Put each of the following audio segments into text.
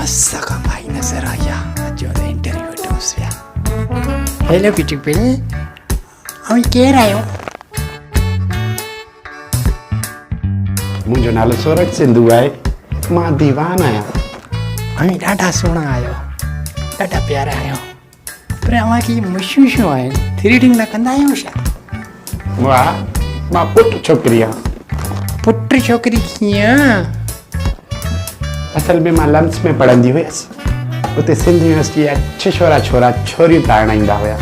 مس کان مائي نظر آئي آ، اچو ته انٽرويو وٺونس پيا. هيلو بيوٽيفل، اوهين ڪير آهيو؟ منهنجو نالو سورٺ سنڌو آهي، مان ديوان آهيان. اوهين ڏاڍا سهڻا آهيو، ڏاڍا پيارا آهيو، پر اوهان کي مشوشون آهن، ٿريڊنگ نه ڪندا آهيو ڇا؟ واهه، مان پٽ ڇوڪري آهيان. پٽ ڇوڪري ڪيئن؟ اصل ۾ مان لمس ۾ پڙهندي هيس، اتي سنڌ يونيورسٽي جا ڇڇورا ڇورا ڇوريون تارڻ ايندا هيا.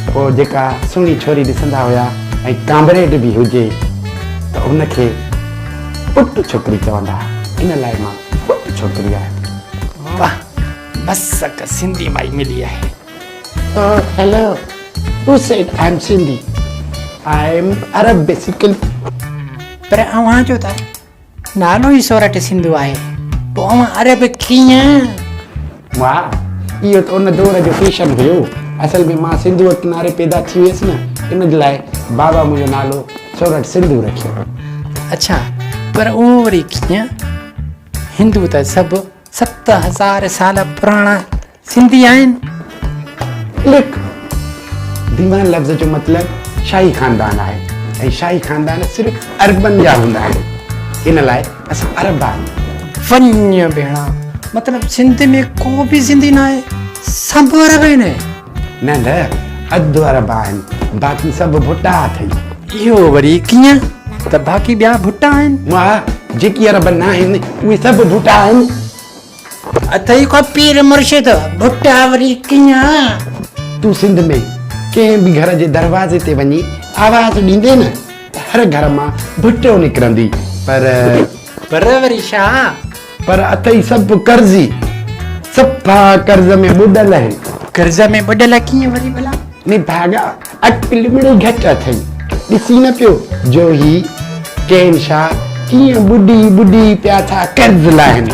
پوء جيڪا سهڻي ڇوري ڏسندا هيا ۽ ڪامريڊ به هجي ته ان کي پٽ ڇوڪري چوندا ها، ان لاء مان پٽ ڇوڪري آهيان. واهه مس هڪ سنڌي مائي ملي آهي. Oh hello, who said I am Sindhi? I am Arab basically. پر اوهان جو ته نالو ئي سورٺ سنڌو آهي، پوء اوهان عرب ڪيئن؟ واهه، اهو ته ان دور جو فيشن هيو. اصل ۾ مان سنڌوء ڪناري پيدا ٿي هيس نه، ان لاء بابا منهنجو نالو سورٺ سنڌو رکيو. اڇا، پر اهو وري ڪيئن؟ هندو ته سڀ 7000 سال پراڻا سنڌي آهن. لک، ديوان لفظ جو مطلب شاهي خاندان آهي ۽ شاهي خاندان صرف عربن جا هوندا آهن، ان لاء اسان عرب آهيون. وڃ ڀيڻا، مطلب سنڌ ۾ ڪو به سنڌي ناهي، سڀ عرب آهن. نه نه، اڌ عرب آهن، باقي سڀ ڀٽا اٿئي. اهو وري ڪيئن ته باقي ٻيا ڀٽا آهن؟ واهه، جيڪي عرب ناهن اهي سڀ ڀٽا آهن. اٿئي ڪو پير مرشد ڀٽا وري ڪيئن؟ تون سنڌ ۾ ڪنهن به گهر جي دروازي تي وڃي آواز ڏيندين نه ته هر گهر مان ڀٽو نڪرندي پر. پر وري ڇا؟ پر اٿئي سڀ قرضي، صفا قرض ۾ ٻڏل آهن. قرض ۾ ٻڏل ڪيئن وري ڀلا؟ نڀاڳا عقل مڙئي گهٽ اٿئي. ڏسين نه پيو جو هي ڪين شاهه ڪيئن ٻڏي ٻڏي پيا ٿا قرض لاهن.